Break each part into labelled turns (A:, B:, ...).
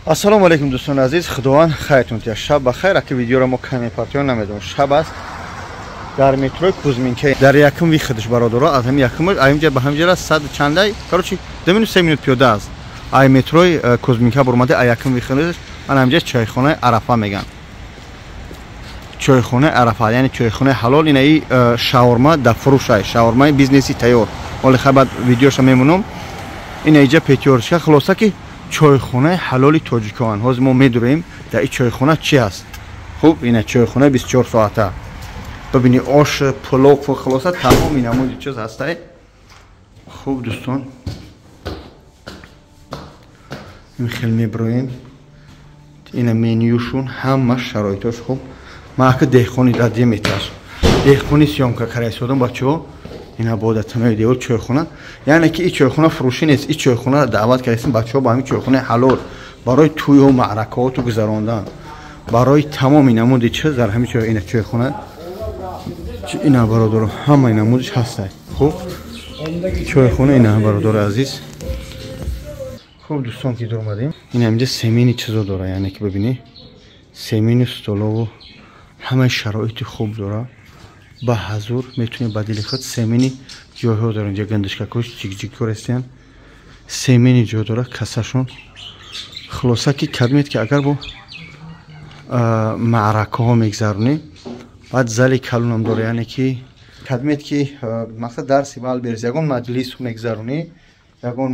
A: Ассалому алайкум, дӯстони азиз, худованд хайртон тия. Шаб ба хайр. Аки видеоро мо каме партиён намедонам. Шаб аст. Дар метрои Кузьминка дар якум выход ш, бародаро, аз ҳами якум аимҷа ба ҳамҷара сад чандай, короче, 2 минут, 3 минут пиёда аст. Ай метрои Кузьминка бурмада, ай якум выход ш ана ҳамҷа чойхонаи Арафа меган. Чойхонаи Арафа, яъне чойхонаи ҳалол. Инаи шаурма дар фурӯшай, шаурмаи бизнеси тайёр. Ҳоли хай баъд видеоша мемонам. Ина иҷа Пятёрочка. Хулоса ки чойхонаи ҳалоли тоҷикоан. Ҳозир мо медурем, дар ин чойхона чӣ ҳаст. Хуб, ина чойхона 24 соата. Бибини, ош, пулов, хулоса тамоми намуди чиз ҳастай. Хуб, дӯстон, ин хел меброем. Ина менюшун, ҳама шароитош хуб. Ман ака деҳқони дар диметаш деҳқони съёмка карда бачаҳо. Ина бо датанои девор чойхона, яъне ки и чойхона фурӯшӣ нест, и чойхона даъват кардастем бачаҳо ба ҳамин чойхонаи ҳалол барои тӯю маъракаоту гузарондан, барои тамоми намуди чиз дар ҳамин чой. Ина чойхона, ина бародаро, ҳамаи намудиш ҳастай. Хуб, чойхона ина, бародари азиз. Хуб, дӯстон, ки дуромадем, ина инҷа семини чизо дора, яъне ки бибинӣ, семини столову ҳамаи шароити хуб дора. Ба ҳазур метавонед ба дили худ семини ҷойҳо доранд. Инҷа гандишкакош ҷикҷиккор ҳастиянд, семини ҷо дора касашон. Хулоса ки кадмед ки агар бо маъракаҳо мегзаронӣ, баъд зали калонам дора, яъне ки кадмед ки мақсад дарси Валберз, ягон маҷлис мегзаронӣ, ягон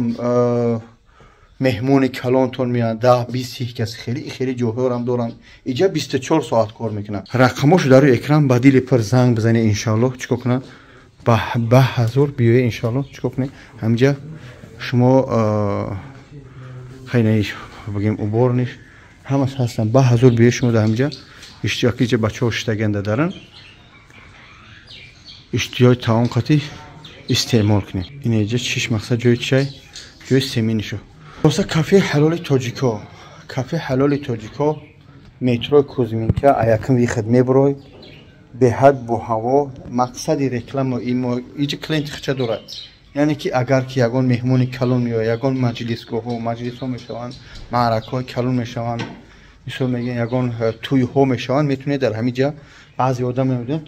A: меҳмони калонтон меянд, 10, 20, 30 кас, хеле хеле ҷойҳоам доранд. Иҷа 24 соат кор мекунанд. Рақамошо дар рӯи экран, ба дили пир занг бизанед, иншоаллоҳ. Чикор кунанд? Ба ҳазур биёе, иншоаллоҳ. Чикор кунед? Ҳаминҷа шумо хеле бигем уборниш ҳамаш ҳастанд. Ба ҳазур биёе, шумо дар ҳаминҷа иштиёки иҷа бачаҳо шиштаганда даран иштиёи таом қатӣ истеъмол кунед. Ин иҷа чиш мақсад ҷои чай, ҷои семинишу. Хулоса, кафеи ҳалоли тоҷико, кафеи ҳалоли тоҷико, метрои Кузьминка, аякм выход мебурой, беҳад бо ҳаво. Мақсади реклама иҷа клиенти хича дорад, яъне ки агар ки ягон меҳмони калон меояд, ягон маҷлисгоҳҳо, маҷлисҳо мешаванд, маъракаҳои калон мешаванд, мисол мегӯям, ягон тӯйҳо мешаванд, метавонед дар ҳамин ҷа баъзе одам мебинем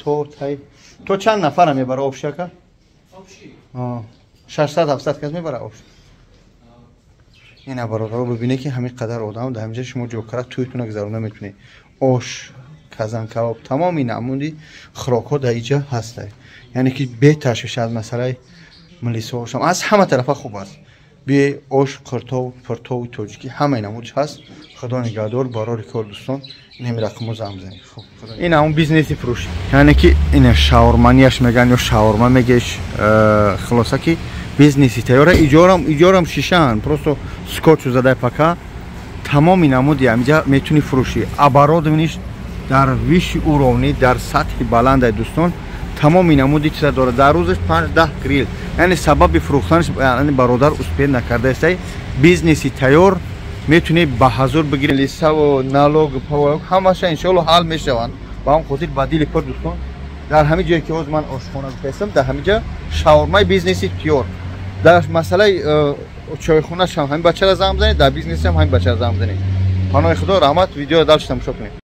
A: то чанд нафара мебара общака? 600, 700 кас мебара общ. Ина бародаро, бибинед ки ҳамин қадар одам дар ҳаминҷа шумо ҷокара тӯйтона гузаронда метавонед. Ош, казанкабоб, тамоми намуди хӯрокҳо дар иҷа ҳастанд, яъне ки беташвиш аз масъалаи милисҳошам аз ҳама тарафа хуб аст. Бие, ош, қиртов, пиртови тоҷикӣ, ҳамаи намудиш ҳаст. Худо нигаҳдор, барори кор, дӯстон. Ин ҳами рақамҳо занг бизанед. Ин ҳамон бизнеси фурӯш, яъне ки ина шаурманияш мегӯянд ё шаурма мегеш. Хулоса ки бизнеси тайёра, иҷорам шишаан, просто скотчу задай пака. Тамоми намуди ҳамиҷа метавонӣ фурӯшӣ. Оборудованиш дар высший уровни, дар сатҳи баландай, дӯстон. Тамоми намуди чиза дорад. Дар рӯзаш 5-10 грил, яъне сабаби фурӯхтанаш яъне бародар успех накардаистай. Бизнеси тайёр метавонӣ ба ҳазур бигирӣ. Лисаву налог ҳамаша иншоалло ҳал мешаванд. Ба ҳам хотир ба дили пур, дӯстон, дар ҳамин ҷое ки ҳозир ман ошхона гуфтаистам, дар ҳамин ҷа шаурмаи бизнеси тиёр. Дар масъалаи чойхонашам ҳамин бачаро занг бизанед, дар бизнесам ҳамин бачаро занг бизанед. Паноҳи Худо, раҳмат. Видеоро дальше тамошо кунед.